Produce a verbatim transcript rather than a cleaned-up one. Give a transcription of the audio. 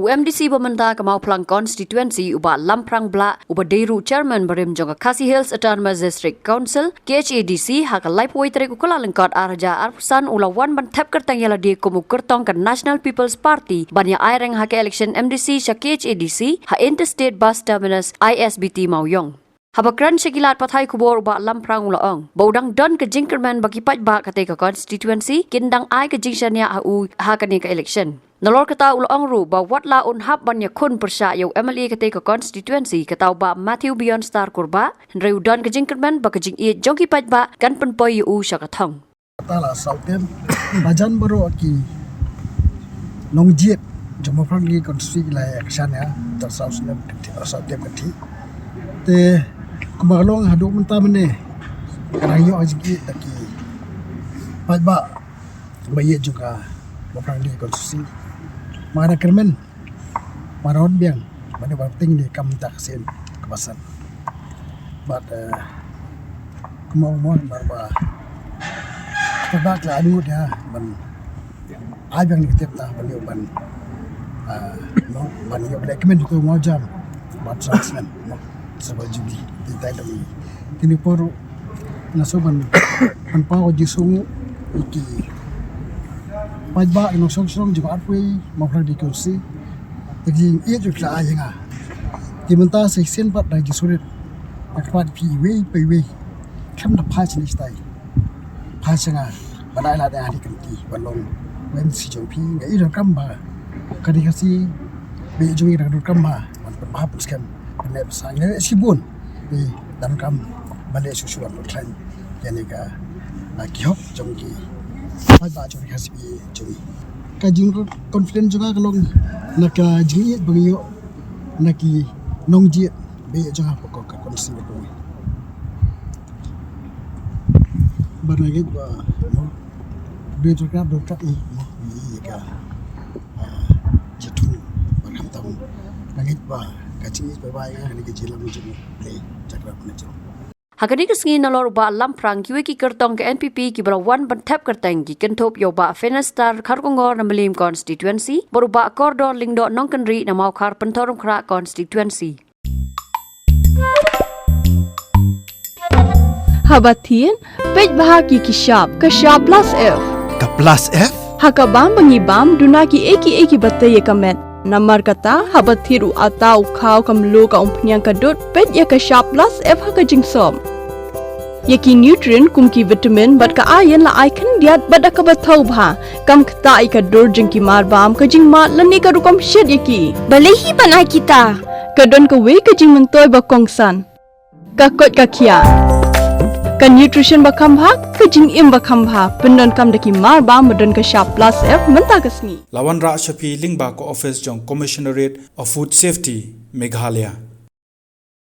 U MDC ba mynta ka Mawphlang Constituency, u Bah Lamphrang Blah, uba dei ruh Chairman barim jong ka Khasi Hills Autonomous District Council, KHADC, ha ka laiphew tarik u Kyllalyngkot arhajar arphew san, u la wan ban thep kyrteng ïa lade kum u kyrtong ka National People's Party ban ïa aireng ha ka election MDC sha KHADC ha Interstate Bus Terminus, ISBT, Mawiong. Haba kren sha ki lad pathai khubor, u Bah Lamphrang u la ong ba u dang don ka jingkyrmen ba ki paidbah katei ka constituency kin dang ai ka jingshaniah ha u ha kane ka election. Nalor kata u la ong ruh ba wat la un hap ban ïakhun pyrshah ïa u MLA katei ka constituency, kata u Bah Matthew Beyondstar Kurbah, hynrei u don ka jingkyrmen ba ka jingïeit jong ki paidbah kan pynpoi ïa u sha ka thong. Kata la saw tem. Ba jan baroh ki nongjied jong Mawphlang Constituency ki la ïa kyrshan ïa, ta saw snem kynti, saw tem kynti. Te kumba ka long haduh mynta mynne, ka dang ïoh jingïeit da ki paidbah ba ïeit jong ka Mawphlang Constituency. Mara kyrmen, mara wan biang, mane ba ting ni kam ta ka sien ka basan. Bad, eh, kumba mo, mara ba ka ba la anu dia ban ai biang ni tip ta ban ïoh ban, eh, no, ban ïoh leh kmen ko mo jam. Bad sa sen, no, sa ba jubi ti tai dami. Kini por nga sngewbha ban, ban pynpaw jingsngew ïa ki paidbah nongshong shnong jong arphew Mawphlang Constituency. Te ki jingïeit jong ki la ai ïa nga. Te mynta sa shisien pat da jingsngewrit. Nga kyrpad ïa phi iwei pa iwei, khlem da phai shane shatai, phai sha nga ban ai lad ïa nga ha kane ka kynti ban long u MDC jong phi. Nga i donkam ba ka Ri Khasi ba ïeit jong ngi ka donkam ba ban pynbha pynskhem, ban leh bsa, ngi leh shibun. Te donkam ban leh shuh shuh ban pynkhlaiñ ïa kane ka, ah, ki hok jong ki paidbah jong Ri Khasi ba ïeit jong ngi. Ka jingconfident jong nga ka long na ka jingïeit ba ngi ïoh na ki nongjied ba ïeit jong nga ha ka constituency ba ngi. Bad nga ngeit ba, mo, dei to ka, dei to ka, i, mo, i, i ka, ah, jatu, ba khamtam. Nga ngeit ba ka jingïeit ba ba ïa nga, ka jingïeit ba jong, dei, jakra pynjong. Ha kane ka sngi nalor u Bah Lamphrang, kiwei ki kyrtong ka NPP kiba la wan ban thep kyrteng ki kynthup ïa u Bah Fenester Kharkongor na Mylliem Constituency, bad u Bah Kordor Lyngdoh Nongkynrih na Mawkhar Pynthorumkhrah Constituency. Haba thied, peit bha ki ki shap, ka shap plus F. Ka plus F? Ha ka bam ba ngi bam, duna ki ei ki ei kiba tei ïa ka met. Namar kata, haba thied u atta, u khaw, ka mluh, ka umphniang, ka dud, peit ïa ka shap plus F ha ka jingsop. Ïa ki nutrient kum ki vitamin bad ka iron la ai khyndiat bad da kaba thaw bha. Kam ktah ïa ka dur jong ki mar bam, ka jingmad lane ka rukom shet ïa ki. Balei hi ban ai kita? Ka don kawei ka jingmyntoi ba kongsan. Ka koit ka khiah. Ka nutrition ba kham bha, ka jingim ba kham bha. Pyndonkam da ki mar bam ba don ka shap plus F mynta ka sngi. La wanrah sha phi lyngba ka office jong Commissionerate of Food Safety, Meghalaya.